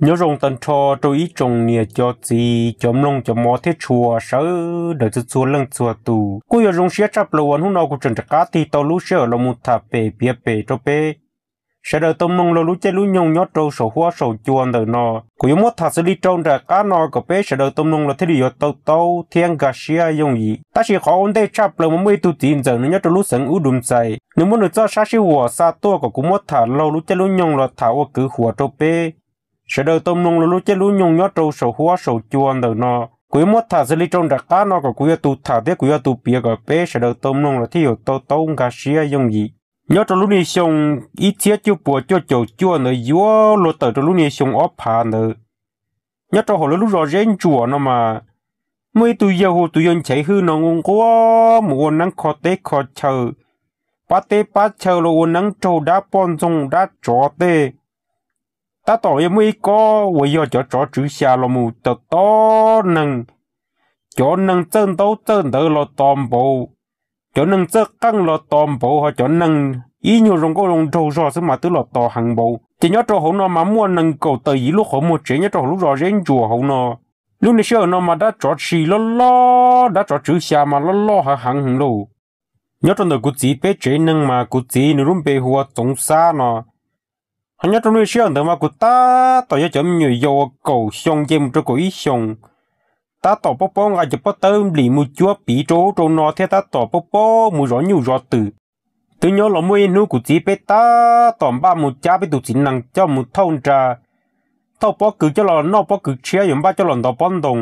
Nyob zoo tag nrho rau ib tsoom niam cov txiv cov mloog cov mov thiab tshua sawv daws txhua txhua leej txhua tus. Kuj yuav zoo siab tshaj plaws uas hnub no kuv tseem rov qab tig tau lub sij hawm los mus tham pem piav pem rau peb sawv daws tau mloog los lub caij lub nyoog nyob rau saum huab saum cua ntawm no. Kuv yuav muab tham xws li rau nram qab no kom peb sawv daws tau mloog los thiaj li yuav tau taub thiab nkag siab yooj yim. Tab sis qhov ua ntej tshaj plaws mas muaj ib tug txiv ntxawm nws nyob rau lub xeev Ub Dum Ntxais, nws muab nws txoj sab sib huam xa tuaj kom kuv muab tham laug lub caij lub nyoog los tham ua kwv huam rau peb sawv daws tau mloog los lub caij lub nyoog nyob rau saum huab saum cua ntawm no. Kuv yuav muab tham xws li rau nram qab no kom kuv yuav tus tham thiab kuv yuav tus piav kom peb sawv daws tau mloog los thiaj yuav tau taub nkag siab yooj yim. Nyob rau lub niag xyoo ib txhiab cuaj puas cuaj caum cuaj ntawd yuav luag tawm rau lub niag xyoo ob phav ntawd, nyob rau hauv lawv lub zos Zeb Ntsuam no mas muaj ib tug yawg hu tus yawg Nchaiv Hwj no nquag nquag mus ua neeb kho teb kho chaw, pab teb pab chaw los ua neeb raug dab poj ntxoog dab tsov tej. Tab tom yog muaj ib kob uas yog cov tsov tswv xya los mus tom tom neeg, cov neeg txawj ntaub txawj ntawv los tos npaum, cov neeg txawj qeej los tos npaum, ho cov neeg ib nyuag zoo nkauj zoo nraug zog xwb mas twb los tos heev npaum. Ces nyob rau hauv no mas muaj nees nkaum tawm yim lub qhov muag tsev nyob rau hauv lub zos Zeb Ntsuam hauv no. Lub niag sij hawm no mas dab tsov tsis loj loj, dab tsov tswv xya mas loj loj heev heev lauj. Nyob rau ntawm kuv txiv peb tsev neeg mas kuv txiv nws lub npe hu ua Txoov Xab no. Ho nyob rau lub niag sij hawm ntawd mas kuv tab tom yog cov me nyuam yaus uas kaum xyoo nce mus rau kaum ib xyoos, tab tom paub paub nqa cov pob tawb nplim mus cuab piv rau ub rau no thiab tab tom paub paub mus zov nyuj zov twm. Twb nyob los muaj ib hnub kuv txiv peb tab tom npaj mus cab peb tus txiv nees coj mus thauj nra, thauj pob kws coj los noj pob kws tshiab, yuav npaj coj los ntov pob ntoo,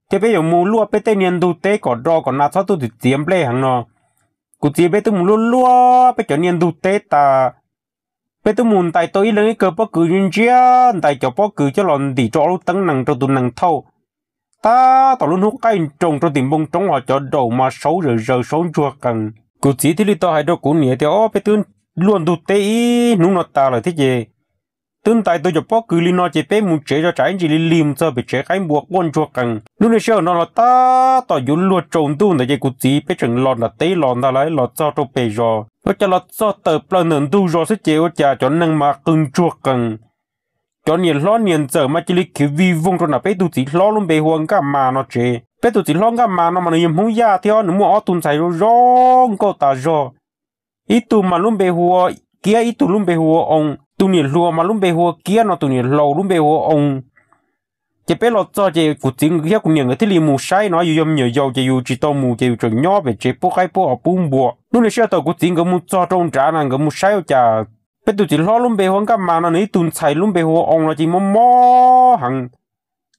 thiab peb yuav mus luaj peb tej niag ntug teb kom do kom nas txhob tuaj txiav nplej heev no. Kuv txiv peb twb mus luaj luaj peb cov niag ntug teb tas, peb twb mus ntais tau ib leeg ib kawg pob kws ntsia, ntais cov pob kws coj los ntim rau ob lub teeb nees rau tus nees thauj. Tab tom lub hnub qaij nroos rau tim npoo roob ho cov daum mas saub zawm zaws saub ntsuag qees. Kuv txiv thiaj li tau hais rau kuv niam tias, Ob, peb twb luaj ntug teb ib hnub no tas lawm thiab ces twb ntais tau cov pob kws li no ces peb mus tsev tso, tsam ib ntsis li lig mus txog pem tsev qaib npua quaj ntsuag qees. Lub niag sij hawm no los tab tom yuav luag tsaus ntuj ntawd ces kuv txiv peb tseem los nram teb los ntag lauj, los txog rau pem zos. Ua cas los txog tawm plaws ntawm ntug zos xwb ces ua cas cov neeg mas qw ntsuag qees. Cov niam hlob niam ntxawm mas cia li khiav vij voog rau nram peb tug txiv hlob lub npe hu ua Nkaj Mas no tsev. Peb tus txiv hlob Nkaj Mas no mas nws yog Hmoob Yaj thiab nws muaj ob tug ntxhais zoo zoo nkauj tas zog. Ib tug mas lub npe hu ua Kiab, ib tug lub npe hu ua Oo. Tus niam hluas mas lub npe hu ua Kiab no, tus niam laus lub npe hu ua Oo. Ces peb los txog ces kuv txiv thiab kuv niam nkawd thiaj li mus saib no, yus yog me nyuam yaus ces yus tsis tau mus ces yus tseem nyob pem tsev pub qaib pub os pub npua. Lub niag sij hawm thaum kuv txiv nkawd mus txog rau nrad na, nkawd mus saib ua cas peb tus txiv hlob lub npe hu ua Nkaj Mas no nws ib tug ntxhais lub npe hu ua Oo los ces mob mob heev,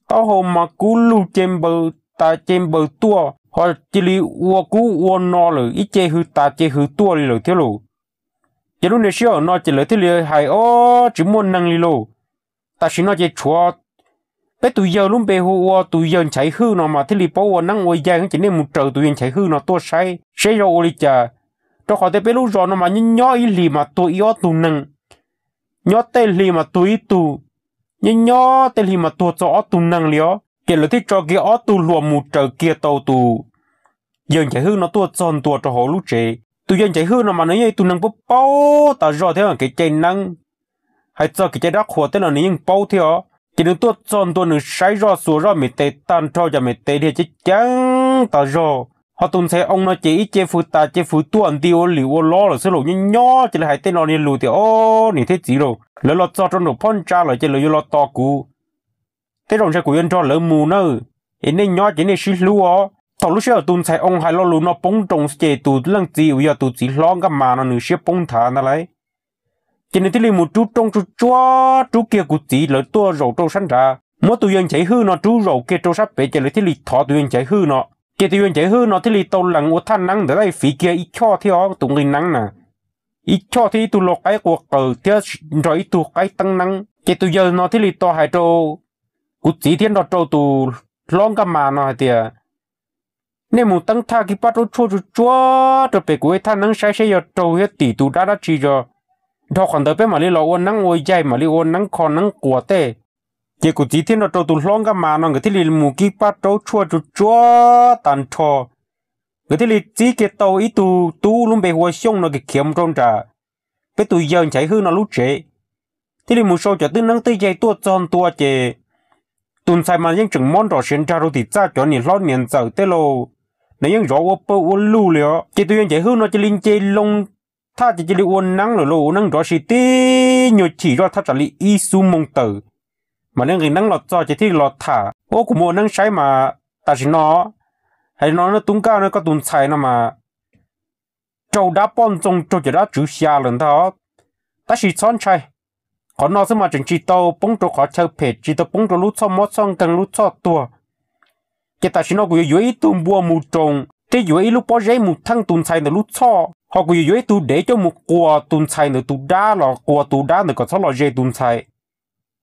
taub hau mas kub lug ce npaws tas ce npaws tuaj, ho cia li ua kub ua no lawm, ib ce hws tas ce hws tuaj li lawm thiab lauj. Ces lub niag sij hawm no ces lawv thiaj li hais, Ob, tsis muaj neeg li lauj. Tam sim no ces tshuav peb tus yawg lub npe hu ua tus yawg Nchaiv Hwj no mas thiaj li paub ua neeb ua yaig, ces nej mus raws tus yawg Nchaiv Hwj no tuaj saib seb zoo ua li cas, rau qhov tias peb lub zos no mas nyob nyob ib hlis mas tuag ib ob tug neeg, nyob tej hlis mas tuag ib tug, nyob nyob tej hlis mas tuag txog ob tug neeg li os. Ces lawv thiaj tso kiag ob tug hluas mus raws kiag tau tus yawg Nchaiv Hwj no tuaj txog ntua rau hauv lub tsev. Tus yawg Nchaiv Hwj no mas nws yog ib tug neeg paub paub tas zog thiab kev cai neeb, hais txog kev cai dab qhuas tej no nws yeej paub thiab os. Ces nws tuaj txog ntua nws saib zoj xuas zoj me tes tag nrho, cov me tes dhia ceev ceev tas zog. Ho tus ntxhais Oo no ces ib ce fws tas ce fws tuaj nti ua lim ua lob lawm xwb lauj. Nyob nyob cia li hais tej no niag lus tias, Ob, niam thiab txiv lauj, lawv los txog rau nraum phab ntsa lawm ces lawv yuav los tos kuv. Tej zaum ntshe kuv yuav nrog lawv mus na, es nej nyob ces nej sib hlub os. Thaum lub sij hawm tus ntxhais Oo hais lo lus no poob nroos ces tus leej txiv uas yog tus txiv hlob Nkaj Mas no nws siab poob nthav ntag lauj. Ces nws thiaj li mus rub rooj tsuj tsuab rub kiag kuv txiv lawv tuaj zaum rau sab nrad, muab tus yawg Nchaiv Hwj no rub zaum kiag rau sab pem ces lawv thiaj li thov tus yawg Nchaiv Hwj no. Ces tus yawg Nchaiv Hwj no thiaj li tau lees ua thaj neeb ntawd fiv kiag ib choj thiab os tus nqi neeb na, ib choj thiab ib tug lau qaib qua qaws thiab nrog ib tug qaib teeb neeb. Ces tus yawg no thiaj li tau hais rau kuv txiv thiab nrog rau tus hlob Nkaj Mas no hais tias, Nej mus teeb thaj kiag pab raub tshuaj tsuj tsuab rau pem kuv ib thaj neeb saib seb yog raug thiab tim tus dab dab tsi tso, dhau qhov ntawd peb mam li los ua neeb ua yaig, mam li ua neeb kho neeb quas tej. Ces kuv txiv thiab nrog rau tus hlob Nkaj Mas no nkawd thiaj li mus kib pab raub tshuaj tsuj tsuab tag nrho. Nkawd thiaj li txib kiag tau ib tug tub lub npe hu ua Xyooj no khiav khiav mus rau nram peb tus yawg Nchaiv Hwj no lub tsev. thiaj li mus sau cov twj neeb twj yaig tuaj txog ntua ces tus ntxhais mas yeej tseem mob nrom siav nrag rau tim txaj cov niam hlob niam ntxawm tej lauj, nws yeej zov ua pawg ua lug li os. Ces tus yawg Nchaiv Hwj no cia li nce loo thaj ces cia li ua neeb lawm lauj, ua neeb nrov si tib nyuag chim zoj thaj tsam li ib xuab moos tawm mam li nqis neeb los txog ces thiaj li los tham, Ub, kuv mus ua neeb saib mas tam sim no, hais no tub nkaj no koj tus ntxhais no mas raug dab poj ntxoog raug cov dab tswv xya lawm ntag, tab sis txhob ntshai. Qhov no xwb mas tseem tsis tau poob rau qhov chaw phem, tsis tau poob rau lub txhoj mob txhoj nkeeg lub txhoj tuag. Ces tam sim no kuv yuav yuav ib tug npua mus roos thiab yuav ib lub pob zeb mus theej tus ntxhais ntawm lub txhoj, ho kuv yuav yuav ib tug dev coj mus quas tus ntxhais ntawm tus dab los quas tus dab ntawd kom txhob los ze tus ntxhais,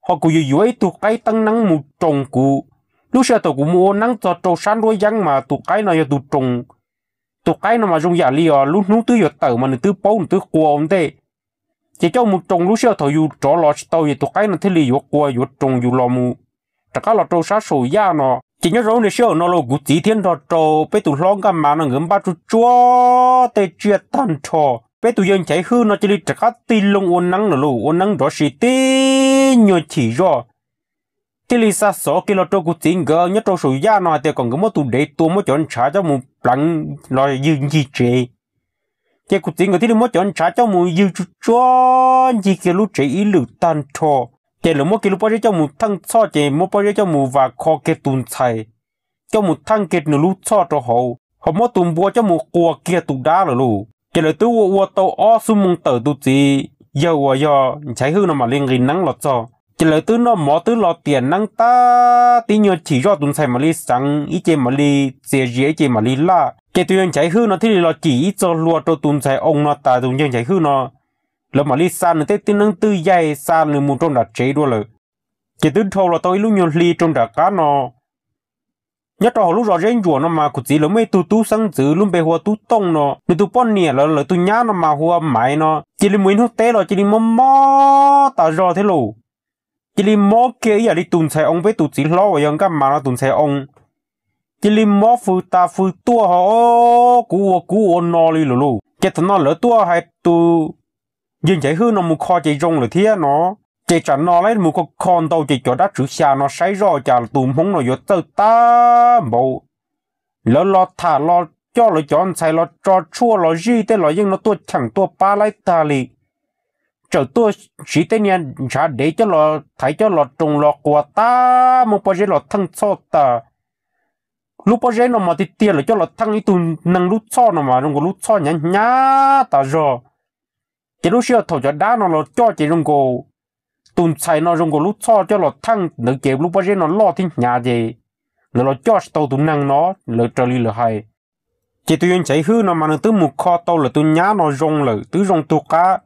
ho kuv yuav yuav ib tug qaib teeb neeb mus roos kuv. Lub sij hawm thaum kuv mus ua neeb txog rau sab nruab yeeb mas tus qaib no yog tus roos. Tus qaib no mas zoo yam li os lub hnub twb yuav tawm mas nws twb paub nws twb qua ua ntej. Ces coj mus roos lub sij hawm thaum yus rov los tsis tau ces tus qaib no thiaj li yuav qua yuav roos yus los mus rov qab los rau sab saum yaj no. Ces nyob zoo lub niag sij hawm no los kuv txiv thiab nrog rau peb tus hlob Nkaj Mas no nkawd npaj tsuag tsuag tej tsiaj tag nrho. Peb tus yawg Nchaiv Hwj no cia li rov qab tig loo ua neeb lawm lauj, ua neeb nrov si tib nyuag chim zoj thiaj li xa xov kiag los rau kuv txiv nkawd nyob rau saum yaj no hais tias kom nkawd muab tus dev tua muab cov ntshav coj mus pleev los ywg ncig tsev. Ces kuv txiv nkawd thiaj li muab cov ntshav coj mus ywg tsuag tsuag ncig kiag lub tsev ib lwm tag nrho. Ces lawv muab kiag lub pob zeb coj mus theej txhoj ces muab pob zeb coj mus vas kho kiag tus ntxhais, coj mus theej kiag nws lub txhoj rau hauv, ho muab tus npua coj mus qua kiag tus dab lawm lauj. Ces lawv twb ua ua tau ob xuab moos tawm tus txiv yawg uas yog Nchaiv Hwj no mam li nqis neeb los txog. Ces lawv twb noj mov twb los tiam neeb tag tib nyuag chim zoj tus ntxhais mam li xeev ib ce mam li txias zias ib ce mam li laj. Ces tus yawg Nchaiv Hwj no thiaj li los cim ib txoj hlua rau tus ntxhais oo no tas tus yawg Nchaiv Hwj no, lawv mam li xa nws tej twj neeb twj yaig xa nws mus rau nram tsev dua lawm. Ces twb dhau los tau ib lub nyuag hli rau nram qab no, nyob rau hauv lub zos Zeb Ntsuam no mas kuv txiv lawv muaj ib tug tub xeeb ntxwv lub npe hu ua Tub Tooj no, nws tus poj niam lawv lawv tus nyab no mas hu ua Maiv no, cia li mus ib hnub teb los cia li mob mob tas zog thiab lauj. Cia li mob kiag ib yam li tus ntxhais oo peb tus txiv hlob uas yog Nkaj Mas no tus ntxhais oo, cia li mob fws tas fws tuaj ho kuv ua kuv ua no li lawm lauj. Ces thaum no lawv tuaj hais tus yawg Nchaiv Hwj no mus kho ces zoo lawm thiab no. Ces tsam no lawv mus kho kho ntau ces cov dab tswv xya no saib zoj cas tus Hmoob no yuav txawj tag npaum. Lawv los tham los coj lawv cov ntxhais los tso tshuaj los zij tej los yeej no tuaj cheem tuaj pab laib tag li. Txawm tuaj siv tej niag ntshav dev coj los thaiv coj los roos los quas tag, muab pob zeb los theej txhoj tas. Lub pob zeb no mas tiag tiag lawv coj los theej ib tug neeg lub txhoj no mas zoo nkaus lub txhoj hnyav hnyav tas zog. Ces lub sij hawm thaum cov dab no los coj ces zoo nkaus tus ntxhais no zoo nkaus lub txhoj coj los theej ntawd ces lub pob zeb no loj thiab hnyav ces lawv los coj tsis tau tus neeg no, lawv raws li lawv hais. Ces tus yawg Nchaiv Hwj no mas nws twb mus kho tau lawv tus nyab no zoo lawm, twb zoo tug qab,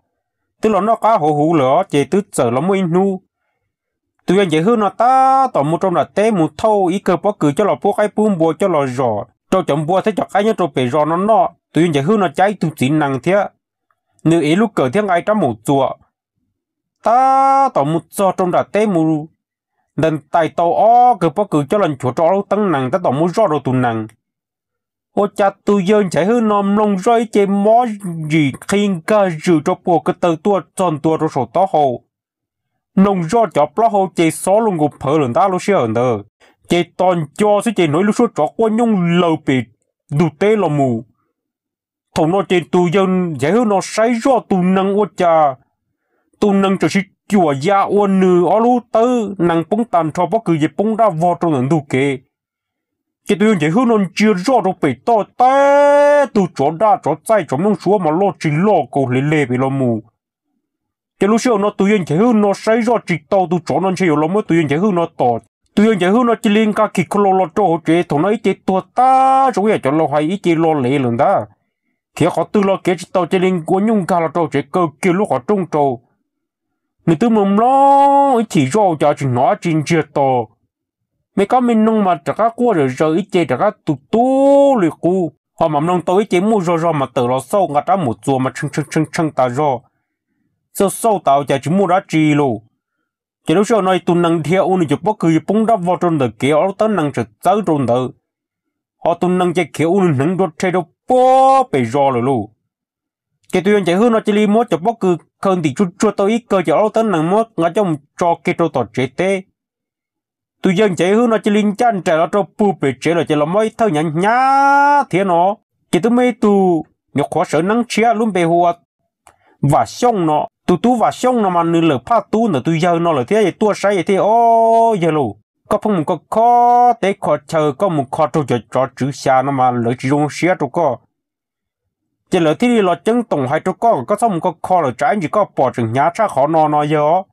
twb los noj qab hauv huv lawm os, ces twb txawm los muaj ib hnub tus yawg Nchaiv Hwj no tab tom mus rau nram teb mus thauj ib kawg pob kws coj los pub qaib pub npua coj los zom rau cov npua thiab cov qaib nyob rau pem zos no noj. Tus yawg Nchaiv Hwj no cab ib tug txiv nees thiab, nws ev lub kawm thiab nqa rab maum txuas, tab tom mus txog rau nram teb mus ntais tau ob kawg pob kws coj los nchuav rau ob lub teeb nees tab tom muab zoj rau tus nees. Ua cas tus yawg Nchaiv Hwj no mloog zoj ib ce mob ntsim qhi nkag zws rau puag ko taw tuaj txog ntua rau saum taub hau. Mloog zoj cov plaub hau ces xob lug nkaus phawv lawm ntag lub sij hawm ntawd. Ces tos nco xwb ces hnov ib lub suab tsov quaj nyooj laws pem ntug teb los mus. Thaum no ces tus yawg Nchaiv Hwj no saib zoj tus nees ua cas tus nees txawm sib cuam ya ua nws ob lub teeb nees poob tag nrho pob kws ces poob daj vog rau ntawm ntug kev. Ces tus yawg Nchaiv Hwj no ntsia zoj rau pem toj teb tug tsov daj tsov txaij tsov mlooj suab mas loj tsis loj kaus hle leg pem los mus. Ces lub sij hawm no tus yawg Nchaiv Hwj no saib zoj tsis tau tus tsov no ntshe yuav los muab tus yawg Nchaiv Hwj no tom. Tus yawg Nchaiv Hwj no cia li nqa khim kho lo los rau hauv tsev, thaum no ib ce tuag tag zoo ib yam cov laus hais ib ce lo lev lawm ntag. Khiav qhov twg los khiav tsis tau cia li ua nyuj nkag los rau tsev kaw kiag lub qhov rooj rau. Nws twb mloog mloog ib chim zoj ua cas tsis hnov dab tsi ntsiag to. Me kab me noog mas rov qab quaj zawm zaws ib ce rov qab tu tu li qub, ho mas mloog tau ib ce muaj zog zog mas tawm los xauj nqa rab maum txuas mas tshee tshee tshee tas zog. Xauj xauj tas ua cas tsis muaj dab tsi lauj. Ces lub sij hawm no tus nees dhia ua nws cov pob kws yuav poob daj vog rau ntawm kev, ob lub teeb nees txawm txawb rau ntawd, ho tus nees ces khiav ua nws hneev nrua rhe rau puag pem zos lawm lauj. Ces tus yawg Nchaiv Hwj no cia li muab cov pob kws khaws ntim tsuag tsuag tau ib kawg ces ob lub teeb nees muab nqa coj mus tso kiag rau tom tsev teb. Tus yawg Nchaiv Hwj no cia li ncaj nraim los rau puag pem tsev lawm ces los muab ib thawj hnyav hnyav thiab no. Ces twb muaj ib tug nyuam qhuav sawv neeb tshiab lub npe hu ua Vam Xyooj no. Tus tub Vam Xyooj no mas nws lawm phaj tub ntawm tus yawg no lawm thiab es tuaj saib es thiaj, Ob yawg laus, koj pheej mus kho kho teb kho chaw, koj mus kho raug cov tsov tswv xya no mas lawv tsis zoo siab rau koj. Ces lawv thiaj li los ceeb toom hais rau koj kom koj txhob mus kho kho lawm tsam ib ntsis koj pom tseem hnyav tshaj qhov no no yawg os.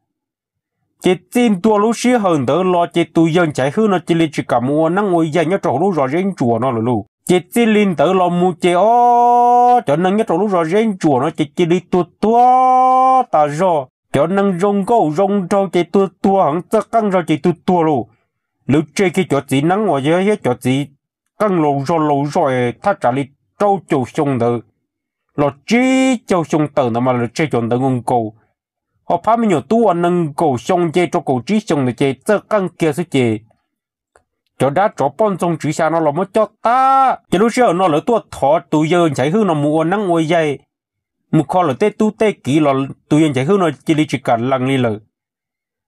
Ces txij ntua lub sij hawm ntawd los ces tus yawg Nchaiv Hwj no cia li tsis kam mus ua neeb ua yaig nyob rau hauv lub zos Zeb Ntsuas no lawm lauj. Ces txij li ntawd los mus ces ob cov neeg nyob rau lub zos Zeb Ntsuas no ces cia li tuag tuag tas zog. Cov neeg zoo nkauj zoo nraug ces tuag tuag heev, txawj qeej zog ces tuag tuag lauj. Lawv tseg kiag cov txiv neeb uas yog thiab cov txiv qeej laus zog laus zog es thaj tsam li rau caum xyoo ntawd los tsib caug xyoo tawm ntawd mas lawv tseg cov ntawd nkaus nkaus. Ho phab me nyuam tub uas nees nkaum xyoo nce rau kaum tsib xyoo ntawd ces txawj qeej kiag xwb ces cov dab tsov poj ntxoog tswv xya no los muab coj tag. Ces lub sij hawm no lawv tuaj thov tus yawg Nchaiv Hwj no mus ua neeb ua yaig, mus kho lawv tej tub tej kiv los tus yawg Nchaiv Hwj no cia li tsis kam lees li lawm.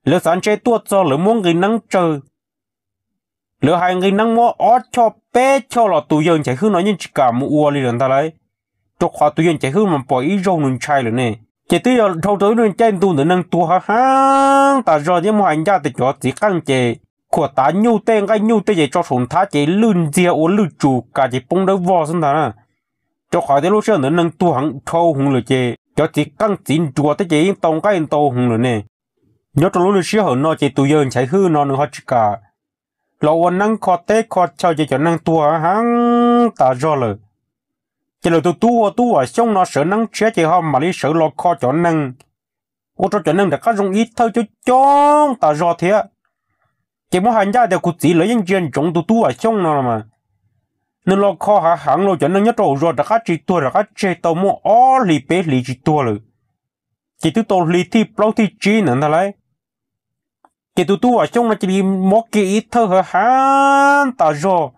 Lawv xav ntshe tuaj txog lawv muab nqi neeb tsawg, lawv hais nqi neeb muab ob choj peb choj los tus yawg Nchaiv Hwj no yeej tsis kam mus ua li lawm ntag lauj. Rau qhov tus yawg Nchaiv Hwj mas pom ib zaug nws ntshai lawm ne. Ces twb yog dhau rau ib lub caij ntu ntawd neeg tuag heev heev tas zog thiab muaj hais ncaj tias cov txiv qeej ces khuam tav nyuj tej nqaij nyuj tej ces tso saum nthab ces lwj ntxiag ua lwj tsus kas ces poob dawb vog xwb ntag na. Rau qhov tias lub sij hawm ntawd neeg tuag heev dhau heev lawm ces cov txiv qeej txiv nruas tej ces yeej tau nqaij ntau heev lawm ne. Nyob rau lub sij hawm no ces tus yawg Nchaiv Hwj no nws ho tsis kam los ua neeb kho teb kho chaw ces cov neeg tuag heev tas zog lawm. Ces lawv tus tub hu ua Tub Vam Xyooj no sawv neeb tshiab ces ho mam li sawv los kho cov neeg, ua rau cov neeg rov qab zoo ib thawj coob coob tas zog thiab. Ces muab hais ncaj tias kuv txiv lawv yeej ntsia ntsoov tus Tub Vam Xyooj no los mas, nws los kho hav heev los cov neeg nyob rau hauv zos rov qab tsis tuag, rov qab tseg tau muaj ob hlis peb hlis tsis tuag lawm. Ces twb tau hli thij plaub thij tsib ntawd ntag lauj. Ces tus Tub Vam Xyooj no cia li mob kiag ib thawj hav heev tas zog.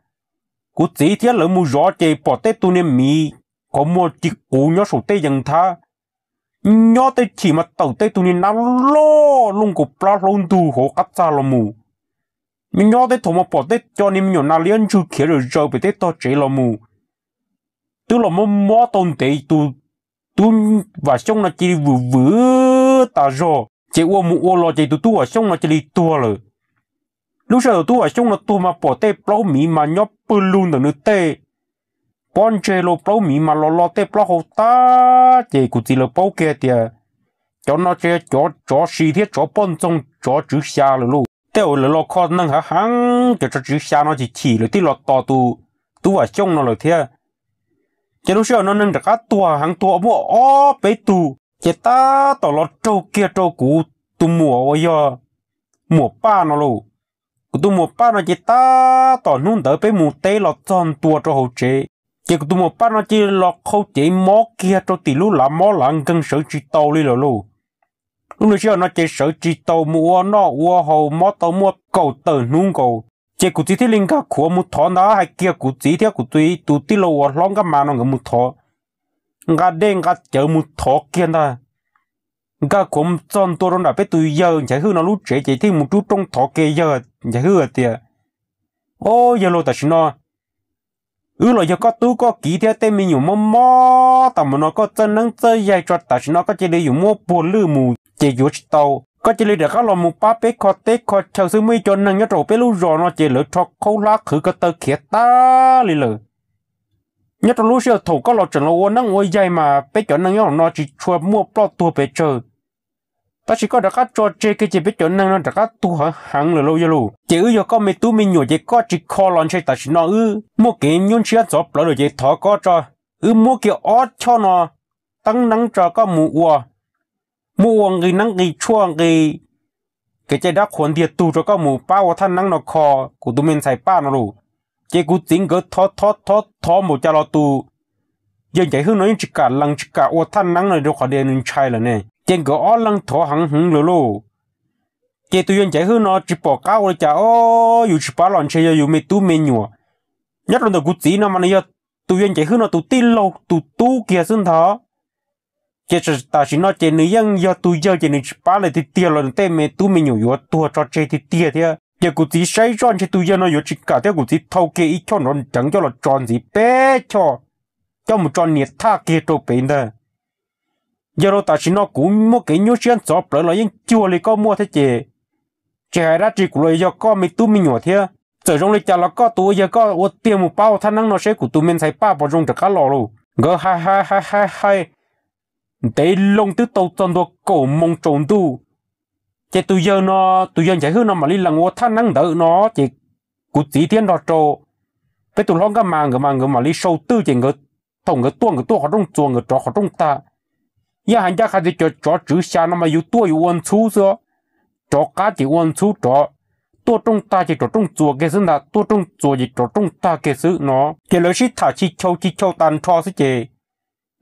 Kuv txiv thiab lawv mus zov ces pom tej tug niag miv qhov muag ci quv nyob saum tej yees nthab, nyob tej chim mas tawm tej tug niag nab loj luj nkaus plab hlaub ntug hauv qab txag los mus. Nyob nyob tej thaum mas pom tej co niag me nyuam nas liab ntswg khiav zawm zaws pem tej tog tsev los mus. Twb los mob mob tau ntev, tus Tub Vam Xyooj no cia li vwm vwm tas zog, ces ua mus ua los ces tus Tub Vam Xyooj no cia li tuag lawm. Lub sij hawm tus Tub Vam Xyooj no tuag mas pom tej plaub miv mas nyob pw lug ntawm nws tej pob ntseg los, plaub miv mas los lo tej plaub hau tag, ces kuv txiv lawv paub kiag tias cov no ces yog cov tsov si thiab tsov poj ntxoog tsov tswv xya lawm lauj. Tej uas lawv los kho neeg hav heev, cov tsov tswv xya no ces chim lawv thiaj los tos tus Tub Vam Xyooj no lawm thiab. Ces lub sij hawm no neeg rov qab tuag heev, tuag muaj ob peb tug, ces tab tom los raug kiag rau kuv tus muam uas yog muam Paj no lauj. Kuv tus muam Paj no ces tab tom hnub ntawd peb mus teb los txog ntua rau hauv tsev, ces kuv tus muam Paj no cia li los qhau cev mob kiag rau tim lub lav mob lav nkeeg sawv tsis tau li lawm lauj. Lub sij hawm no ces sawv tsis tau, mus ua noj ua haus mob tau muaj kaum tawm hnub nkaus. Ces kuv txiv thiaj li nkag khuav mus thov ntag, hais kiag kuv txiv thiab kuv tus tij laug uas hlob Nkaj Mas no nkawd mus thov, nqa dej nqa cawv mus thov kiag ntag. Nkag khuav mus txog ntua rau nram peb tus yawg Nchaiv Hwj no lub tsev ces thiaj mus rub rooj thov kiag yawg Nchaiv Hwj hais tias, Ob yawg laus, tam sim no wb los yog koj tub koj kiv thiab tej me nyuam mob mob tas mus no, koj txawj neeb txawj yaig tso, tam sim no koj cia li yuav muab puag lwj mus ces yuav tsis tau. Koj cia li rov qab los mus pab peb kho teb kho chaw xwb, muaj ib co neeg nyob rau peb lub zos no ces lawv rho khaub hlab qhwv ko taw khiav tag li lawm. Nyob rau lub sij hawm thaum koj los tseem los ua neeb ua yaig mas peb cov neeg nyob hauv no tsis tshua muaj ploj tuag pes tsawg. Tab sis koj rov qab tso tseg kiag ces peb cov neeg no rov qab tuag heev heev lawm lauj yawg laus. Ces wb yog koj me tub me nyuam ces koj tsis kho los ntshe tam sim no wb muaj kev nyuaj ntshiab ntxhov plawv lawm ces thov koj tso, wb muab kiag ob choj no teeb neeb tso koj mus ua, muab ua nqi neeb nqi tshuaj nqi kev cai dab qhuas ntiag tug rau koj mus pab ua thaj neeb no kho kuv tus me ntxhais Paj no lauj. Ces kuv txiv nkawd thov thov thov thov npaum cas los tus yawg Nchaiv Hwj no yeej tsis kam lees tsis kam ua thaj neeb no rau qhov tias nws ntshai lawm ne. Ces nkawd ob leeg thov heev heev lawm lauj. Ces tus yawg Nchaiv Hwj no tsis pom qab ua li cas, Ob, yus tsis pab los ntshe yog yus me tub me nyuam. Nyob rau ntawm kuv txiv no mas nws yog tus yawg Nchaiv Hwj no tus tij laug tus tub kiag xwb ntag. Ces tam sim no ces nws yeej yog tus yawg ces nws tsis pab li tiag tiag los nws tej me tub me nyuam yuav tuag tso tseg tiag tiag thiab. Ces kuv txiv saib zoj ntshe tus yawg no yuav tsis kam thiab kuv txiv thau kiag ib choj nrov nreev coj los tso ntxiv peb choj, coj mus tso nias thaj kiag rau pem ntag. Yog rau tam sim no kuv muaj kev nyuaj siab ntxhov plawv los yeej cuag li koj muaj thiab ces, tsis hais dab tsi kuv los yog koj me tub me nyuam thiab. Txawm zoo li cas los koj tus ua yawg koj ua tiag mus pab ua thaj neeb no seb kuv tus me ntxhais Paj puas zoo rov qab los lauj. Nkawd hais hais hais hais hais ntev loo twb tau txog ntua kaum moos tsaus ntuj. Ces tus yawg no, tus yawg Nchaiv Hwj no mam li lees ua thaj neeb ntawd no, ces kuv txiv thiab nrog rau peb tus hlob Nkaj Mas nkawd mas nkawd mam li sau twj ces nkawd, thaum nkawd tuaj nkawd tuaj qhov rooj txuas nkawd rov qhov rooj tag. Yog hais ncaj qha tias cov tsov tswv xya no mas yus tuaj yus ua ntxhub xwb, rov qab ces ua ntxhub rov, tuaj rooj tag ces rov rooj txuas kiag xwb ntag, tuaj rooj txuas ces rov rooj tag kiag xwb no. Ces lawv sib tham chi chau chi chau tag nrho xwb ces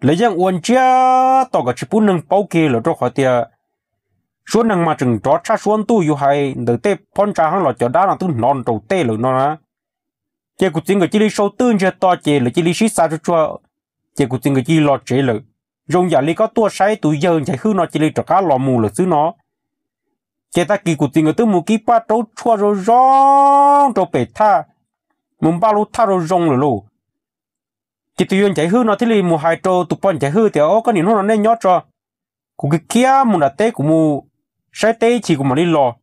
lawv yeej ua ntsiag to kom tsis pub neeg paub kiag lawm rau qhov tias suab neeg mas tseem nrov tshaj suab ntuj, yus hais ntawm tej phab ntsa hab los cov dab no twb hnov nraum tej lawm no na. Ces kuv txiv nkawd cia li sau twj ntsiag to ces lawv cia li sib xa tsuag tsuag, ces kuv txiv nkawd cia li los tsev lawm. Zoo yam li koj tuaj saib tus yawg Nchaiv Hwj no cia li rov qab los mus lawm xwb no. Ces tag kis kuv txiv nkawd twb mus kib paj raub tshuaj zoo zoo rau pem thaj, mus npaj lub thaj zoo zoo lawm lauj. Ces tus yawg Nchaiv Hwj no thiaj li mus hais rau tus poj Nchaiv Hwj tias, Ob, koj niam hnub no nej nyob tso, kuv khiav khiav mus nram teb, kuv mus saib teb ib chim kuv mam li los.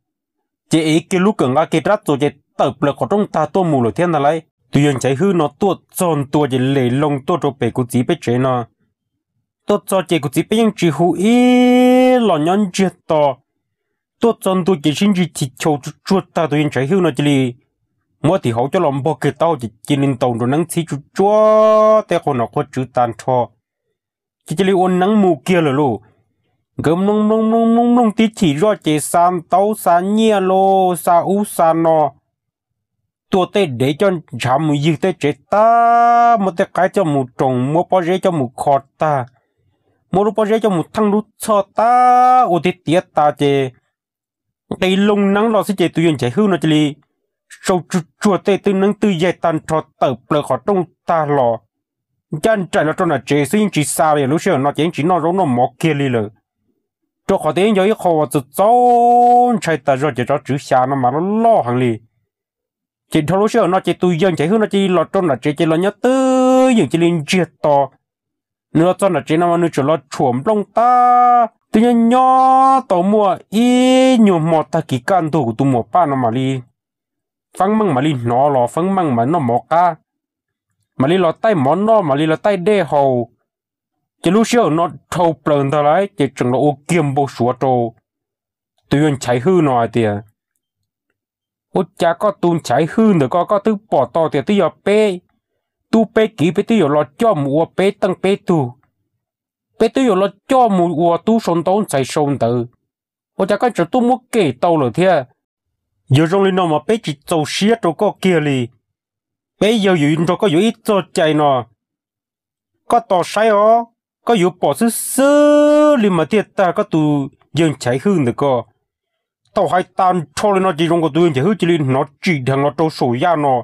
Ces ev kiag lub kawm nqa kiag rab txuas ces tawm plaws qhov rooj tag tuaj mus lawm thiab ntag lauj. Tus yawg Nchaiv Hwj no tuaj txog ntua ces lem loo tuaj rau pem kuv txiv peb tsev no. Tuaj txog ces kuv txiv peb yeej tsis hu ib los nyob ntsiag to. Tuaj txog ntua ces sib ntsib chis chau tsuag tsuag tag tus yawg Nchaiv Hwj no cia li muab tim hauv coj los npog kiag taub hau ces cia li ntaus nrov neeb txhib tsuag tsuag tej qhua nom qhua tswv tag nrho. Ces cia li ua neeb mus kiag lawm lauj. Nkawd mloog mloog mloog mloog mloog tib chim zoj ces xa ntaub xa nyiaj los xa ub xa no, tua tej dev coj ntshav mus ywg tej tsev tag, muab tej qaib coj mus roos, muab pob zeb coj mus kho tag, muab lub pob zeb coj mus theej lub txhoj tag, ua tiav tiav tas ces nqis loo neeb los xwb ces tus yawg Nchaiv Hwj no cia li sau tsuag tsuag tej twj neeb twj yaig tag nrho tawm plaws qhov rooj tag los, ncaj nraim los rau nram tsev xwb yeej tsis xa li. Lub sij hawm no ces yeej tsis noj zaub noj mov kiag li lawm, rau qhov tias yeej yog ib qho uas txaus txaus ntshai tas zog, ces tsov tswv xya no mas loj loj heev li. Ces dhau lub sij hawm no ces tus yawg Nchaiv Hwj no cia li los rau nram tsev ces los nyob twj ywm cia li ntsiag to. Nws los txog nram tsev no mas nws tseem los tshuam nplooj tag, twb nyob nyob tau muaj ib nyuag hmo tag kis kaj ntug kuv tus muam Paj no mam li, Feeb Meej mam li hnov los Feeb Meej mam noj mov qab, mam li los taij mov noj mam li los taij dej haus. Ces lub sij hawm no dhau plaws ntag lauj ces tseem los ua kiag npau suav rau tus yawg Nchaiv Hwj no hais tias, Ua cas koj tus Nchaiv Hwj ntawm koj, koj twb pom tau tias twb yog peb tub peb kiv, peb twb yuav los coj mus ua peb teej peb tug, peb twb yuav los coj mus ua tub sau ntaub ntxhais sau ntawv, ua cas koj tseem tuaj muab kem tau lawm thiab? Yog zoo li no mas peb tsis txaus siab rau koj kiag li. Peb yawg yuav nrog koj yuav ib txog cai no. Koj tos saib os, koj yuav pom xwb xwb li mas thiaj tag koj tus yawg Nchaiv Hwj ntawm koj. Thaum hais tas nrho li no ces zoo nkaus tus yawg Nchaiv Hwj cia li hnov tsim dheev los rau saum yaj no,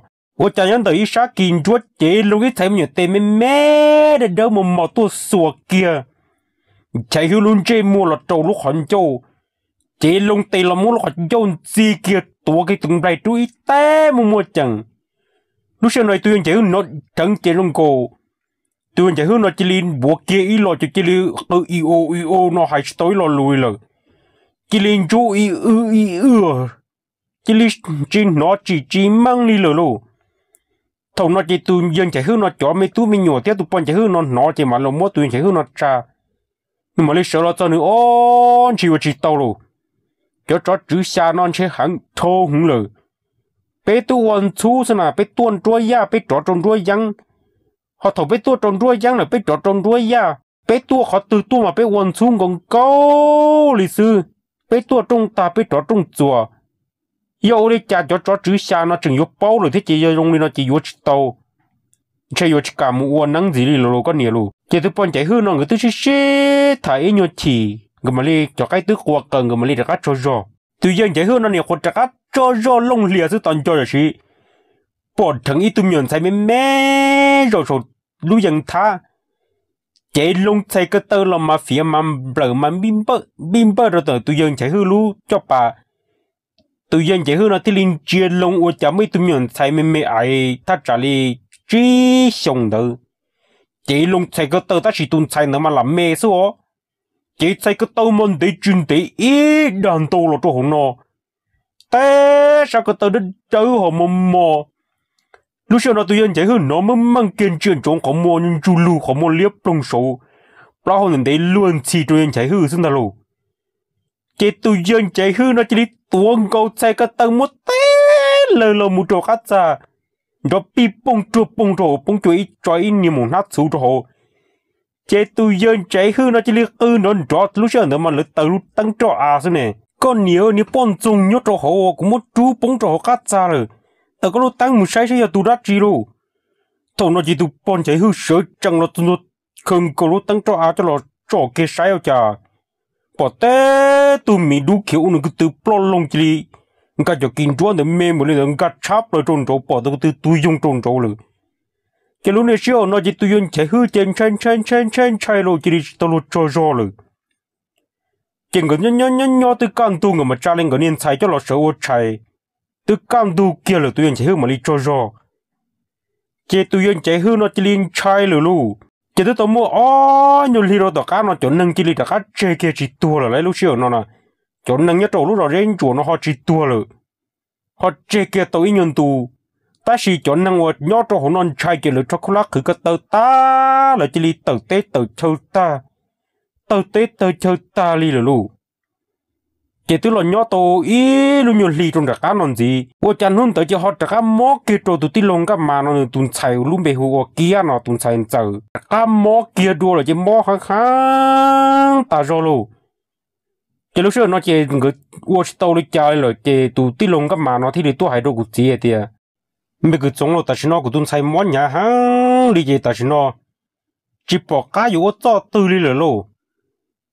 ua cas nyob ntawm ib sab kis nruab cev loo ib txhais me nyuam tes me me dawb dawb mos mos tuaj xuas kiag Nchaiv Hwj lub ntsej muag los rau lub qhov ncauj, cev loo tes los muab lub qhov ncauj ntxi kiag tuav kiag tus nplaig rub ib teg muaj muaj ceem. Lub sij hawm no tus yawg Nchaiv Hwj hnov dheev ces zoo nkaus tus yawg Nchaiv Hwj no cia li npuav kiag ib lo ces cia li qw i o i o no hais tsis tau ib lo lus li lawm, cia li ntsub i w i w, cia li tsis hnov tsim tsis meej li lawm lauj. Thaum no ces tus yawg Nchaiv Hwj no cov me tub me nyuam thiab tus poj Nchaiv Hwj no hnov ces mam los muab tus yawg Nchaiv Hwj no tsa, nws mam li sawv los txog nws, Ob, ntshe yuav tsis tau lauj. Cov tsov tswv xya no ntshe heev dhau hwv lawm. Peb twb ua ntxhub xwb na, peb tuaj nruab yaj peb rov rau nruab yeeb, ho thaum peb tuaj rau nruab yeeb lawm peb rov rau nruab yaj, peb tuaj qhov twg tuaj mas peb ua ntxhub nkaus nkaus li xwb. Peb tuaj rooj tag peb rov rooj txuas. Yog ua li cas cov tsov tswv xya no tseem yuav paub lawm thiab ces yog zoo li no ces yuav tsis tau, ntshe yuav tsis kam mus ua neeb ntxiv li los koj niam lauj. Ces tus poj Nchaiv Hwj no nkawd twb sib sib tham ib nyuag chim nkawd mam li cov qaib twb qua qaws nkawd mam li rov qab tsaug zog. Tus yawg Nchaiv Hwj no niam qhuav rov qab tsaug zog looj hlias xwb tos nco tam sim pom dheev ib tug me nyuam ntxhais me me zaum saum lub yees thab, Ces loo txhais ko taw los mas fiav mas nplawm mas npij npawj rau ntawm tus yawg Nchaiv Hwj lub caj pas. Tus yawg Nchaiv Hwj no thiaj li ntsia loo ua cas muaj ib tug me nyuam ntxhais me me ais thaj tsam li tsib xyoos ntawd. Ces loo txhais ko taw tab sis tus ntxhais ntawd mas lam me xwb os. Ces txhais ko taw mas ntev tsis ntev ib dag ntau los rau hauv no, teb sab ko taw dawb dawb ho mos mos. Lub sij hawm no tus yawg Nchaiv Hwj hnov meej meej kiag ntsia ntsoov qhov muag ntsuj lug qhov muag liab ploog saud, plaub hau ntev ntev luag ntxhi rau yawg Nchaiv Hwj xwb ntag lauj. Ces tus yawg Nchaiv Hwj no cia li tuav nkaus txhais ko taw muab teb lawg los mus rau qab txag, nrov pij pooj ruag poog rau hauv poob cua ib tso ib niag mus hnab txhuv rau hauv. Ces tus yawg Nchaiv Hwj no cia li qw nrov nrov, lub sij hawm ntawd mas lawv taws lub teeb roj av xwb ne. Koj niam, niag poj ntxoog nyob rau hauv, kuv muab rub poob rau hauv qab txag lawm, taws koj lub teeb mus saib saib yog tus dab tsi lauj. Thaum no ces tus pog Nchaiv Hwj sawv tsees los txog ntua, khaws nkaus lub teeb roj av coj los tsom kiag saib ua cas pom teb tug miv dub khiav ua nws ko tw ploj loo cia li nkag cov kis nruab ntawd me npaum li ntawd nkag tshab plaws rau nraud, pom tus ko tw tuag yoog rau nraud lawm. Ces lub niag sij hawm no ces tus yawg Nchaiv Hwj ces ntshai ntshai ntshai ntshai ntshai los cia li tsis tau luag tsaug zog lawm. Ces nkawd nyob nyob nyob twb kaj ntug nkawd mam tsa li nkawd niag ntxhais coj los sawv ua tshais, twb kaj ntug kiag lawm tus yawg Nchaiv Hwj mam li tsaug zog. Ces tus yawg Nchaiv Hwj no cia li ntshai lawm lauj. Ces twb tau muaj ob nyuag hli rau tom qab no cov neeg cia li rov qab tseg kiag tsis tuag lawm lauj. Lub sij hawm no na, cov neeg nyob rau lub zos Zeb Ntsuam no ho tsis tuag lawm, ho tseg kiag tau ib nyuag ntu. Tab sis cov neeg uas nyob rau hauv no ntshai ces lawv rho khaub hlab qhwv ko taw tag, lawv cia li tawm teb tawm chaw tag, tawg teb tawg chaw tag li lawm lauj. Ces twb los nyob tau ib lub nyuag hli rau nram qab no ntxiv, ua cas hnub ntawd ces ho rov qab mob kiag rau tus tij laug Nkaj Mas no nws tus ntxhais lub npe hu ua Kiab no tus ntxhais ntxawm, rov qab mob kiag dua lawm ces mob heev heev tas zog lauj. Ces lub sij hawm no ces nkawd ua tsis tau li cas li lawm ces tus tij laug Nkaj Mas no thiaj li tuaj hais rau kuv txiv hais tias, me kwv Txoov lauj, tam sim no kuv tus ntxhais mob hnyav heev li ces tam sim no tsis pom qab yuav ua txoj twg li lawm lauj.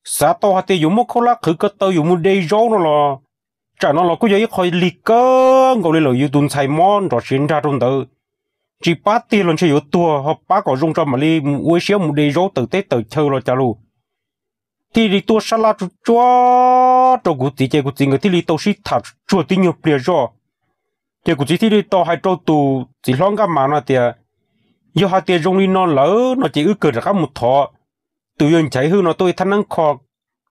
Xav tau hais tias yuav muab khaub hlab qhwv ko taw yuav mus de zaub no los, tsam no los kuj yog ib qho lig kawg nkaus li lawm, yus tus ntxhais mob nrov siav nrag rau ntawd, tsis pab tiag los ntshe yuav tuag, ho pab kom zoo tso mam li mus ua siab mus de zaub tawm teb tawm chaw los cas lauj. Thiaj li tuaj sab laj tsuag tsuag rau kuv txiv ces kuv txiv nkawd thiaj li tau sib tham tsuag tib nyuag pliag zoj. Ces kuv txiv thiaj li tau hais rau tus txiv hlob Nkaj Mas no tias, yog hais tias zoo li no lawm no ces wb kawg rov qab mus thov tus yawg Nchaiv Hwj no tuaj ib thaj neeb kho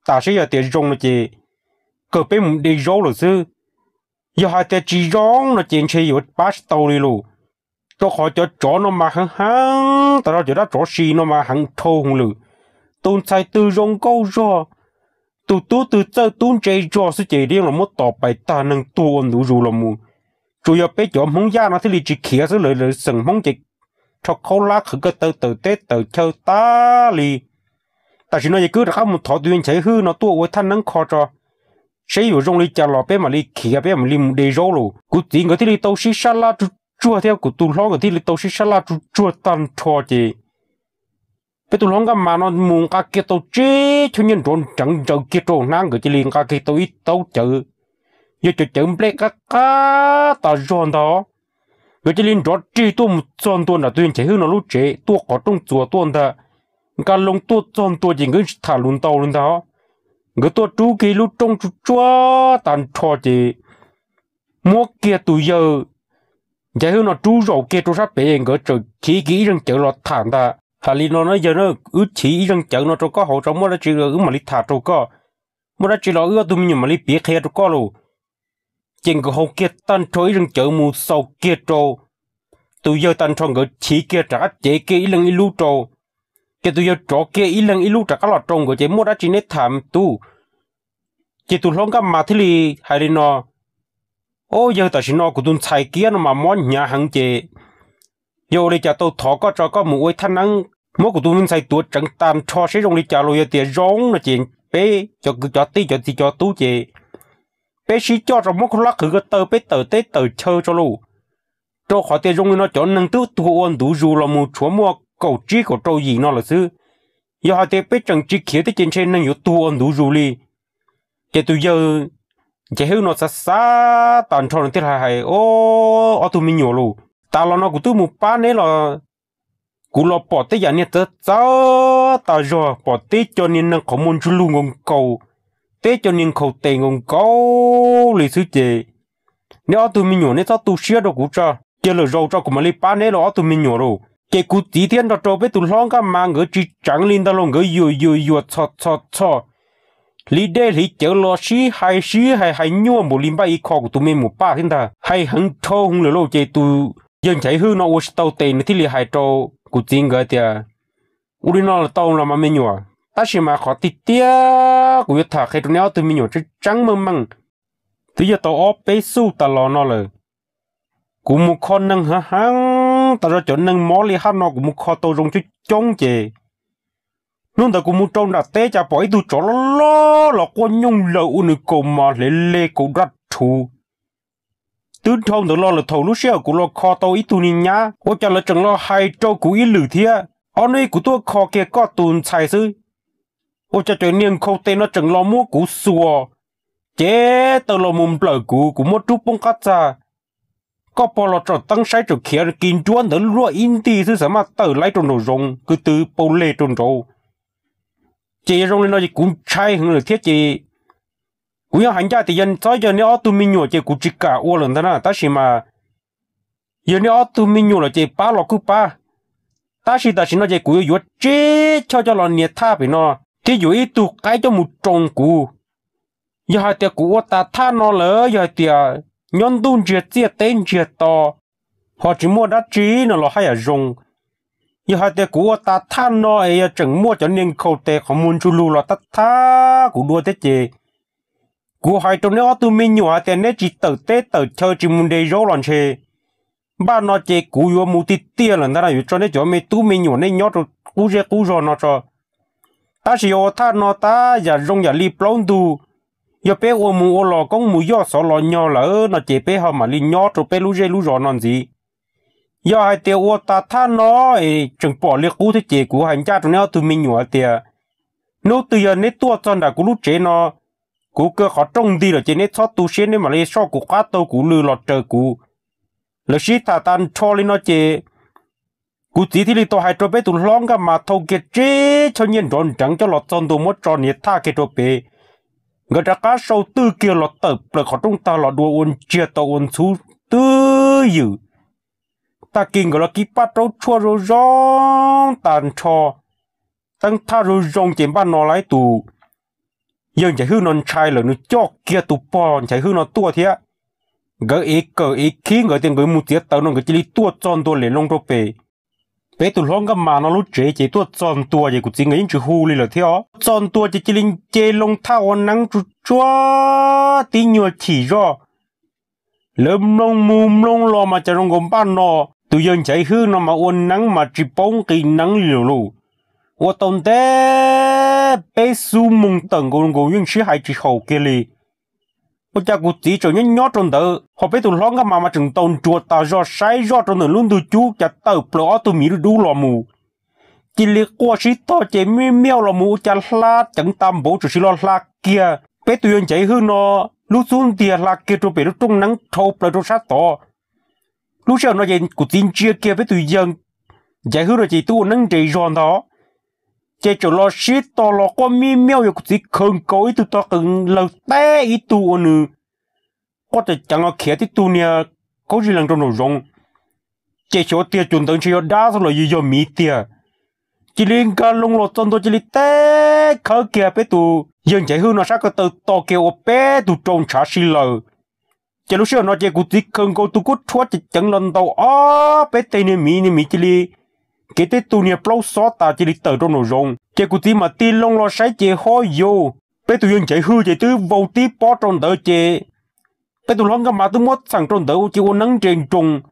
tas saib yog tias zoo no ces kawg peb mus de zaub lawm xwb. Yog hais tias tsis zoo no ces ntshe yuav pab tsis tau li lauj. Rau qhov cov tsov no mas heev heev tas zog, cov dab tsov si no mas heev dhau hwv lawm. Tus ntxhais twg zoo nkauj zog, tus tub twg txawj tub ntse zog xwb ces yeej los muab tos pais tag, neeg tuag ua ntu zus los mus. Tsuas yog peb cov Hmoob Yaj no thiaj li tsis khiav xwb, lawv lawv xeem Hmoob ces rho khaub hlab qhwv ko taw tawm teb tawm chaw tag li. Tam sim no ces wb rov qab mus thov tus yawg Nchaiv Hwj no tuaj ua thaj neeb kho tso, saib yuav zoo li cas los peb mam li khiav, peb mam li mus de zaub lauj. Kuv txiv nkawd thiaj li tau sib sab laj tsuag tsuag thiab kuv tus hlob nkawd thiaj li tau sib sab laj tsuag tsuag tag nrho ces peb tus hlob Nkaj Mas no mus nqa kiag tau tsib choj nyiaj nrov nreev ntsaws kiag rau hnab, nkawd cia li nqa kiag tau ib taub cawv, yog cov cawv nplej qab qab tas zog ntag. Nkawd cia li nrov rig tuaj mus txog ntua nram tus yawg Nchaiv Hwj no lub tsev, tuaj qhov rooj txuas tuaj ntag. Nkaj Loos tuaj txog ntua ces nkawd tsis tham lus ntau li ntag. Nkawd tuaj rub kiag lub rooj tsuag tsuag tag nrho ces muab kiag tus yawg Nchaiv Hwj no rub zaum kiag rau sab pem, nkawd txawm chiv kiag ib zeeg cawv los tham ntag. Hais li no na yawg, wb chiv ib zeeg cawv no rau koj haus tso, muaj dab tsi wb mam li tham rau koj, muaj dab tsi los wb ob tug me nyuam mam li piav qhia rau koj lauj. Ces nkawd haus kiag tag nrho ib zeeg cawv mus xaus kiag rau tus yawg tag nrho, nkawd chiv kiag rov qab cev kiag ib leeg ib lub rau. Ces tus yawg rov kiag ib leeg ib lub rov qab los rau nkawd ces, muaj dab tsi neb tham tub? Ces tus hlob Nkaj Mas thiaj li hais li no, o yawg, tam sim no kuv tus ntxhais Kiab no mas mob hnyav heev ces yog ua li cas tau thov koj tso, koj mus ua ib thaj neeb muab kuv tus me ntxhais tuav tseev tag nrho seb zoo li cas lauj. Yog tias zoo no ces peb cov kwv cov tij cov txiv cov tub ces peb sib coj tso muab khaub hlab qhwv ko taw peb tawm teb tawm chaw tso lauj. Rau qhov tias zoo li no cov neeg twb tuag ua ntu zus los mus tshuav muaj kaum tsib kaum rau yim no lawm xwb. Yog hais tias peb tseem tsis khiav thiab ces ntshe neeg yuav tuag ua ntu zus li. Ces tus yawg Nchaiv Hwj no xav xav tag nrho nws thiaj li hais, o, ob tug me nyuam lauj, tas los no kuv twb mus pab neb los kuv los pom tej yam niag txawv txawv tas zog, pom teb cov niag neeg qhov muag ntsuj lug nkaus nkaus, teb cov niag nkhaus tes nkaus nkaus li xwb ces neb ob tug me nyuam neb txhob tu siab rau kuv tso, cia lwm zaus tso kuv mam li pab neb los ob tug me nyuam lauj. Ces kuv txiv thiab nrog rau peb tus hlob Nkaj Mas nkawd tsis tseev li ntag lauj, nkawd yuam yuam yuam txhos txhos txhos, hliv dej hliv cawv los sib hais sib hais hais nyuaj npaum li npaj ib kho kuv tus me muam Paj thiab ntag, hais heev dhau hwv lawm lauj. Ces tus yawg Nchaiv Hwj no ua tsis tau tes nws thiaj li hais rau kuv txiv nkawd tias, ua li no los tau los mas me nyuam, tab sis mas qhov tiag tiag kuv yuav tham qhia rau neb ob tug me nyuam tseeb tseeb meej meej. Twb yog tau ob peb xuj tas los no lawm, kuv mus kho neeg heev heev tas zog, cov neeg mob li haj no kuv mus kho tau zoo coob coob ces hnub ntawd kuv mus rau nram teb cas pom ib tug tsov loj loj los quaj nyooj laws ua nws kaus mos hle le kaus daj rhuv. Twb dhau ntawd los lawm, thaum lub sij hawm kuv los kho tau ib tug niag nyab ua cas lawv tseem los hais rau kuv ib lwm thiab, ob hnub kuv tuaj kho kiag koj tus ntxhais xwb, ua cas cov niag nkhaus tes no tseem los muab kuv xuas, cev taw los mus nplawm kuv, kuv muab rub poob qab txag. Koj pog los tsom teeb saib tseem khiav kis nruab ntawd luaj ib nti xwb xav maj tawm laib rau nraum zoov kwv tw pau leg rau nraud. Ces yog zoo li no ces kuv ntshai heev lawm thiab ces kuv yeej hais ncaj tias yog txhob yog neb ob tug me nyuam ces kuv tsis kam ua lawm ntag na, tab sis mas yog neb ob tug me nyuam lawm ces pab los kuj pab, tab sis tam sim no ces kuv yuav yuav tsib choj coj los nias thaj pem no thiab yuav ib tug qaib coj mus roos kuv. Yog hais tias kuv ua tas thaj no lawm, yog hais tias nyob ntuj ntsiag txiaj teb ntsiag to, ho tsis muaj dab tsi no los haj yam zoo. Yog hais tias kuv ua tas thaj no es yog tseem muaj cov niag nkhaus tes qhov muag ntsuj lug los thab thab kuv dua thiab ces kuv hais rau neb ob tug me nyuam hais tias neb tsis tawm teb tawm chaw tsis mus nres zaub los ntshe npaj no ces kuv yuav mus tiag tiag lawm ntag na, yuav tso neb cov me tub me nyuam nej nyob rau qub zej qub zog no tso. Tab sis yog ua thaj no tab yam zoo yam li plaub ntug, yog peb ua mus ua los koob mus yoj xov los nyog lawm no ces peb ho mam li nyob rau peb lub zej lub zos no ntxiv. Yog hais tias ua tas thaj no es tseem pom li qub thiab ces kuv hais ncaj rau neb ob tug me nyuam hais tias hnub twg yog neb tuaj txog nram kuv lub tsev no, kuv kaw qhov rooj nti lawm ces neb txhob tu siab, neb mam li soj kuv qab taug kuv lw los raws kuv. Lawv sib tham tas nrho li no ces kuv txiv thiaj li tau hais rau peb tus hlob Nkaj Mas thau kiag tsib choj nyiaj nrov nreev coj los txog ntua muab tso nias thaj kiag rau pem. Nkawd rov qab sau twj kiag los tawm plaws qhov rooj tag los dua ua ntsiag tau ua ntxhub twb ywm. Tag kis nkawd los kib paj raub tshuaj zoo zoo tas nrho, teeb thaj zoo zoo ces npaj no lawm tus yawg Nchaiv Hwj no ntshai lawm nws coj kiag tus pog Nchaiv Hwj no tuaj thiab. Nkawd ev kawm ev khib nkawd tias nkawd mus txiav taws no nkawd cia li tuaj txog ntua lem loo rau pem. Peb tus hlob Nkaj Mas no lub tsev ces tuaj txog ntua ces kuv txiv nkawd yeej tsis hu li lawm thiab os. Txog ntua ces cia li nce loo thaj ua neeb tsuj tsuag tib nyuag chim zoj. Lawv mloog mus mloog los mas cas zoo nkaus npaj no tus yawg Nchaiv Hwj no mas ua neeb mas tsis paub nqis neeb li lawm lauj. Ua tau ntev peb xuj moos tawm nkaus nkaus yeej sib hais tsis haum kiag li. Ua cas kuv txiv tseem nyob nyob rau ntawd ho peb tus hlob Nkaj Mas mas tseem ntaus nruas tas zog saib zoj rau ntawm lub ntug cub cas tawm plaws ob tug miv dub dub los mus. Cia li quaj sib tog ces miaj miaj los mus ua cas hla ceev tas npaum tsuas siv los hla kiag peb tus yawg Nchaiv Hwj no lub xub ntiag hla kiag rau pem lub rooj neeb dhau plaws rau sab tod. Lub sij hawm no ces kuv txiv ntsia kiag peb tus yawg Nchaiv Hwj no ces twb ua neeb nres zog ntag. Ces tseem los sib tog los quaj miaj miaj yog kuv txiv khaws nkaus ib tug tog qees lawg teb ib tug ua nws quaj ceev ceev los khiav tib tug niag khaub zig lees rau nraum zoov. Ces xyov tiag cuag ntawd ntshe yog dab xwb los yog yog miv tiag. Cia li nkag loo los txog ntua cia li teb khawb kiag peb tus yawg Nchaiv Hwj no sab ko taw to kiag ua peb tug rau ntshav si lawm. Ces lub sij hawm no ces kuv txiv khaws nkaus tus kub rhuab ceev ceev los ntaus ob peb teg niag miv, niag miv cia li kev tib tug niag plaub xob tas cia li tawm rau nraum zoov. Ces kuv txiv mam tig loo los saib ces ho yus, peb tus yawg Nchaiv Hwj ces twb vau tib pob rau ntawd ces peb tus hlob Nkaj Mas twb muab txheem rau ntawd ces ua neeb nres nroos.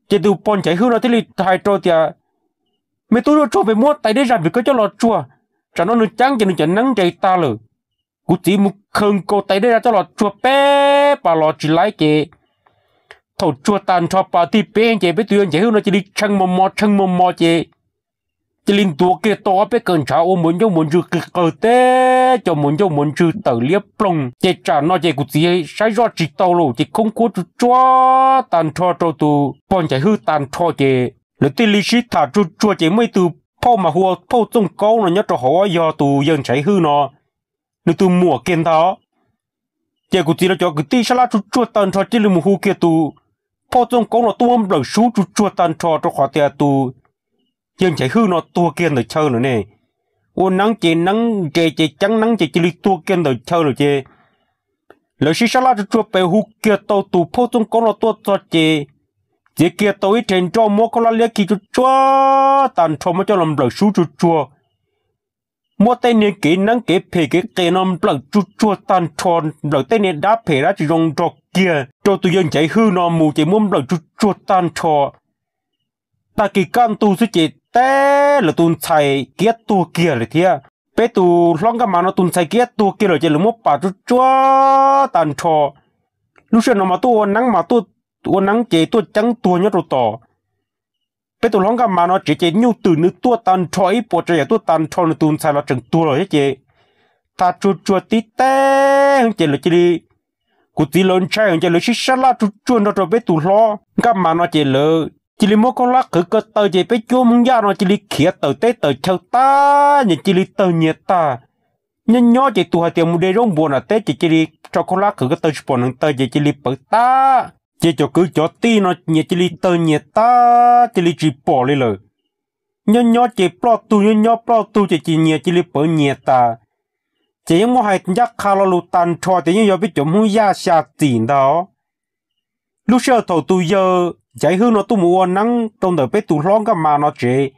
Ces tus pog Nchaiv Hwj no thiaj li hais rau tias, me tub zuj tsuag pem muab tais dej zaj pem kawg coj los tsuag, tsam no nws ceeb ces nws cov neeb nres tag lawm. Kuv txiv mus khaws nkaus tais dej zaj coj los tsuag peb pas los tsis laib ces thaum tsuag tas nrho pas tig peb ces peb tus yawg Nchaiv Hwj no cia li tshee mos mos tshee mos mos ces cia li ntuav kiag tau ob peb kawm ntshav ua npuas ncauj npuas ntswg qig qawg teb cov npuas ncauj npuas ntswg tawm liab ploog. Ces tsam no ces kuv txiv saib zoj tsis tau lawm ces khoob khuab tsuj tsuag tas nrho rau tus pog Nchaiv Hwj tas nrho ces lawv thiaj li sib tham tsuag tsuag ces muaj ib tug phauj mas hu ua phauj Txooj Kaub no nyob rau hauv yog tus yawg Nchaiv Hwj no nws tus muam kiag ntag. Ces kuv txiv lawv cov kwv tij sab laj tsuag tsuag tag nrho cia li mus hu kiag tus phauj Txooj Kaub no tuaj muab nplawm sub tsuag tsuag tag nrho rau qhov tias tus yawg Nchaiv Hwj no tuag kiag ntawm chaw lawm ne. Ua neeb ces neeb nres ces ceeb neeb ces cia li tuag kiag ntawm chaw lawm ces lawv sib sab laj tsuag tsuag pes hu kiag tau tus phauj Txooj Kaub no tuaj txog ces txiav kiag tau ib rhe nroj muab khaub hlab liab khi tsuag tsuag tag nrho muab coj los nplawm sub tsuag tsuag. Muab tej niag kev neeb kev phem kev qes no nplawm tsuag tsuag tag nrho, nplawm tej niag dab phem dab tsis zoo nrog kiag rau tus yawg Nchaiv Hwj no mus ces muab nplawm tsuag tsuag tag nrho. Tag kis kaj ntug xwb ces teb lawv tus ntxhais kiab tuag kiag lawm thiab. Peb tus hlob Nkaj Mas no tus ntxhais kiab tuag kiag lawm ces lawv muab pam tsuag tsuag tag nrho. Lub sij hawm no mas tuaj ua neeb mas tuaj ua neeb ces tuaj ceeb tuag nyob rau tom. Peb tus hlob Nkaj Mas no tsev ces nyuj twm nws tuaj tag nrho ib puas tsav yam tuaj tag nrho nws tus ntxhais los tseem tuag lawm thiab ces tag tsuag tsuag tib teg ces lawv cia li, kuv txiv lawv ntshai ces lawv sib sab laj tsuag tsuag nrog rau peb tus hlob Nkaj Mas no ces lawv cia li muab khaub hlab qhwv ko taw ces peb cuab Hmoob Yaj no cia li khiav tawm teb tawm chaw tag nyias cia li tawg nyias tag. Nyob nyob ces tus hais tias mus de zaub npua nram teb ces cia li tso khaub hlab qhwv ko taw tsis pom neev taw ces cia li pawv tag. Ces cov kwv cov tij no nyias cia li tawg nyias tag cia li tsis pom li lawm. Nyob nyob ces ploj tug nyob nyob ploj tug ces cia nyias cia li pawv nyias tas. Ces yeej muaj hais ncaj qha lo lus tag nrho tias yeej yog peb cov Hmoob Yaj xya txim ntag. Lub sij hawm thaum tus yawg Nchaiv Hwj no tuaj mus ua neeb rau ntawm peb tus hlob Nkaj Mas no tsev,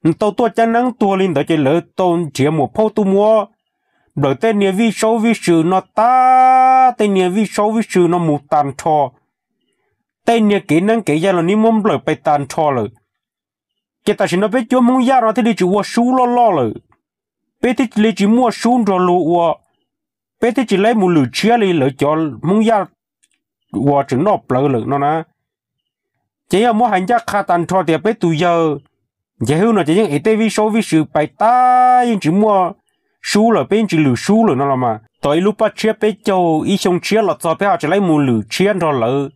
nws tau tuaj ceeb neeb tuag li ntawd ces lawv tau nrhiav muam phauj tuaj muab nplawm tej niag vij saub vij sw no tag, tej niag vij saub vij sw no mus tag nrho. Tej niag kev neeb kev yaig los neb muab nplawm pes tag nrho lawm. Ces tam sim no peb cuab Hmoob Yaj no thiaj li tsis ua sub loj loj lawm, peb thiaj li tsis muaj sub nrog luag ua, peb thiaj tsis laib mus lwm tshiab li lawv cov Hmoob Yaj uas tseem noj plawv lawm no na. Ces yog muab hais ncaj qha tag nrho tias peb tus yawg Nchaiv Hwj no ces yeej ev tej vij saub vij sw pais tag yeej tsis muaj sub lawm, peb yeej tsis lwm sub lawm no los mas. Tau ib lub paj tshiab peb caug ib xyoo tshiab los txog peb ho tsis laib mus lwm tshiab nrog lawv,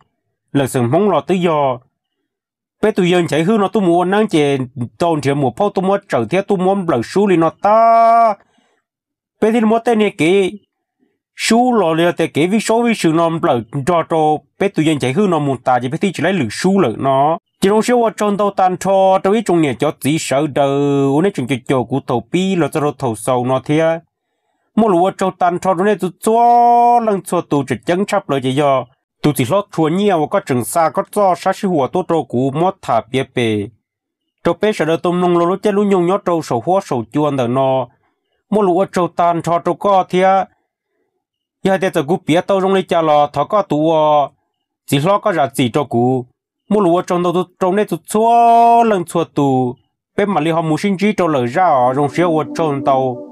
lawm xeem Hmoob los twb yog peb tus yawg Nchaiv Hwj no tuaj mus ua neeb ces tau nrhiav muam phauj tuaj muab tsawm thiab tuaj muab nplawm sub li no tag. Peb thiaj li muab tej niag kev sub los li tias kev vij saub vij sw no nplawm nrog rau peb tus yawg Nchaiv Hwj no mus tas ces peb thiaj tsis laib lwm sub lawm no. Ces zoo siab ua tsaug ntau tag nrho rau ib tsoom niam cov txiv sawv daws uas nej tseem caum caum kuv thaum pib los txog rau thaum xaus no thiab. Muaj lus ua tsaug tag nrho rau nej txhua txhua leej txhua tus, tseem ceeb tshaj plaws ces yog tus txiv hlob Tshua Nyiaj uas koj tseem xa koj txoj sab sib huam tuaj rau kuv muab tham piav pem rau peb sawv daws tau mloog los lub caij lub nyoog nyob rau saum huab saum cua ntawm no. Muaj lus ua tsaug tag nrho rau koj thiab. Yog hais tias txawm kuv piav tau zoo li cas los thov koj tus ua txiv hlob koj zam txim rau kuv. Muaj lus ua tsaug ntau rau nej txhua txhua leej txhua tus, peb mam li ho mus sib ntsib rau lwm zaj os, zoo siab ua tsaug ntau.